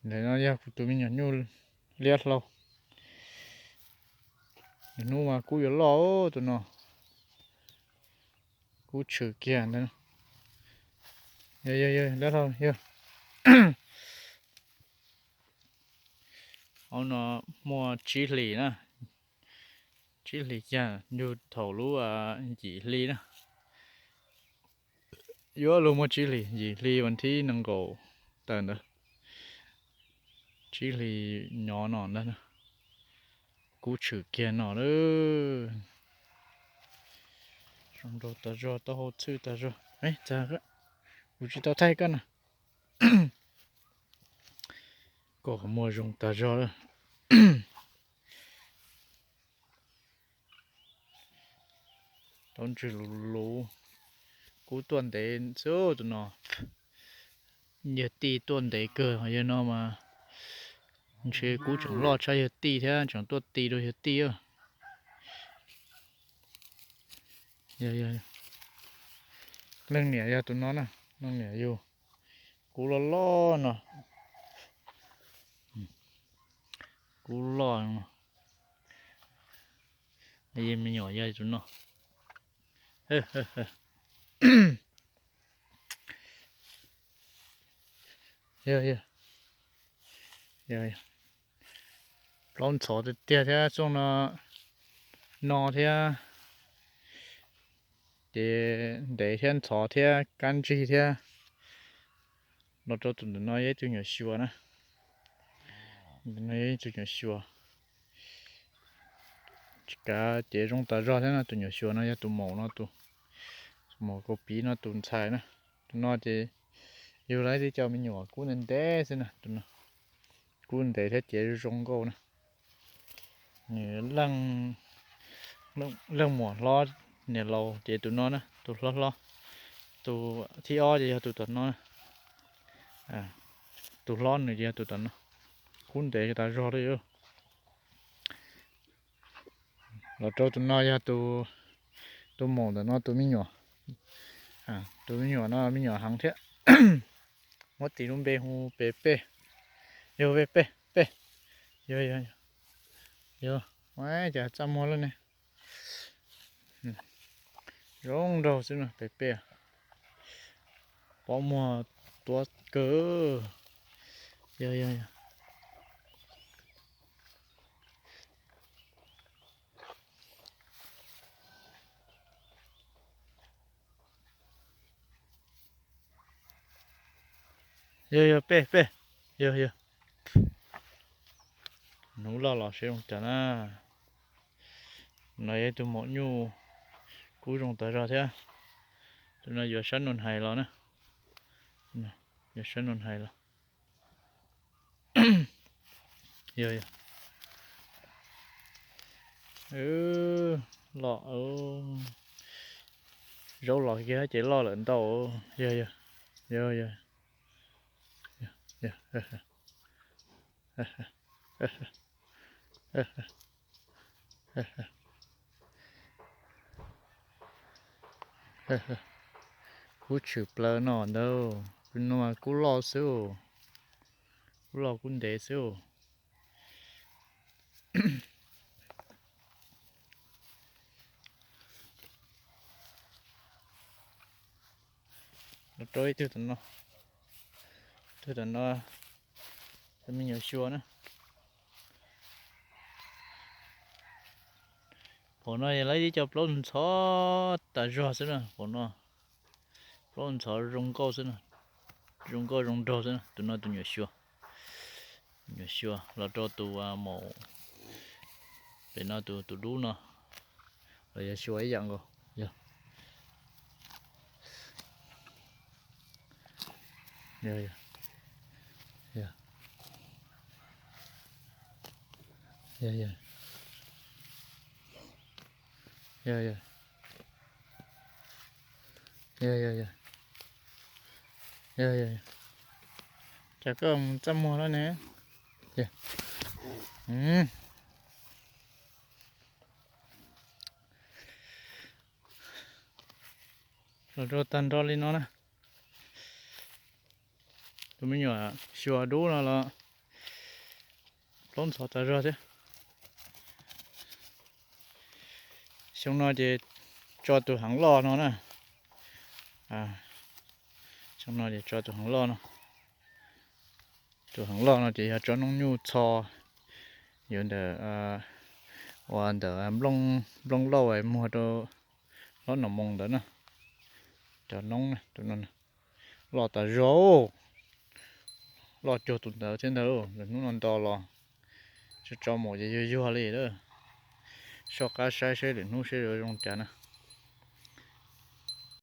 Ntawm no yog kuv tus me nyuam nyuj liab hlau. Hnub mas kub yuav loj tus no, kub tshwm kiag ntawd. Yog, yog, yog liab hlau yog. Hauv no muaj tsib hlis na, tsib hlis kiag yug thaum lub yim hli na. Yuav luag muaj tsib hlis, yim hli vas thib nees nkaum tawm ntawd, tsib hlis nyob no ntag. Kub tshwm kiag no lawm. Zoo nraug tas zog, taub hau txhwj tas zog. Kuv tsis tau thaij koj na. Koj qhov muag zoo tas zog lawm. Taub ntswg luv luv, kub tuaj ntev xwb tus no. Yawg tij tuaj ntev kawg, yawg no mas ntshe kub tseem loj tshaj yawg tij thiab, tseem tuaj ti rau yawg tij. Leej niam yog tus no na, leej niam yug, kub loj loj no, kub loj no. Me nyuam yog tus no. Yog, yog, yog, plaub ntxhov tiag tiag thiab, xyoo no no thiab, ces ntev thiab ntxhov thiab kab ntsig thiab. Los rau tus ntawm no yog ib tug nyuam xyuas na. Tus no yog ib tug nyuam xyuas. Tsis kav ces zoo tas zog thiab no. Tus nyuam xyuas no yog tus maum no, tus maum kaus piv no tus ntxhais na. Tus no ces yug lawv tib co me nyuam kub ntev ntev xwb na. Tus no kub ntev thiab ces zoo nkauj na. Nws leej muam hlob niam laus ces tus no na, tus hlob hlob, tus thib ob ces yog tus tom no. Tus hlob nws ces yog tus tom no. Kub ntev tas zog li. Los rau tus no yog tus maum ntawm no tus me nyuam. Tus me nyuam no me nyuam heev thiab. Muab tis lub npe hu Pes Pes. Yog Pes Pes, Pes. Yog, yog, yog. Cas txaj muag lawm ne. Zoo nraug xwb no, Pes Pes. Pob muag tuab kawg. Yog, yog, yog. Yog, yog, Pes, Pes. Yog, yog. Hnub loj los seb zoo cas na. No yog ib tug maum nyuj kub zoo tas zog thiab. Tus no yuav sab nus hais los na. Yuav sab nus hais los. Yog, yog. Loj. Zaub los kiag ces loj lawm ntau. Yog, yog. Yog, yog. Kub tshwm plaws no ntag. Tus no mas kub loj xwb. Kub loj kub ntev xwb. Los rau ib tug tom no, ib tug tom no, tus me nyuam xyuas na. Phaum no yog lawv ib co plaub ntxhov tas zog xwb na, phaum no. Plaub ntxhov zoo nkauj xwb na, zoo nkauj zoo nraug xwb na. Tus no tus nyuam xyuas, nyuam xyuas los rau tus maum pem no, tus tus dub no los yog xyuas ib yam nkaus. Yog, yog, yog, yog, yog, yog, yog, yog, yog. Cas koj mus txaj muag lawm ne? Los rau tag nrho li no na. Tus me nyuam xyuas dub no los Plaub ntxhov tas zog thiab. Xyoo no ces tso tus heev loj no na. Xyoo no ces tso tus heev loj no. Tus heev loj no ces yog tsob noob nyuj txho, yuav ntawm, ua ntawm nplooj lauj muag rau hlob Nom Moos ntawd na. Cov noob na, loj tas zog, loj cuag tus ntawd thiab ntag lauj. Lwm hnub no nto los tso tso mus ces yuag yuag li lawm. Soj qab saib seb lwm hnub seb yuav zoo cas na.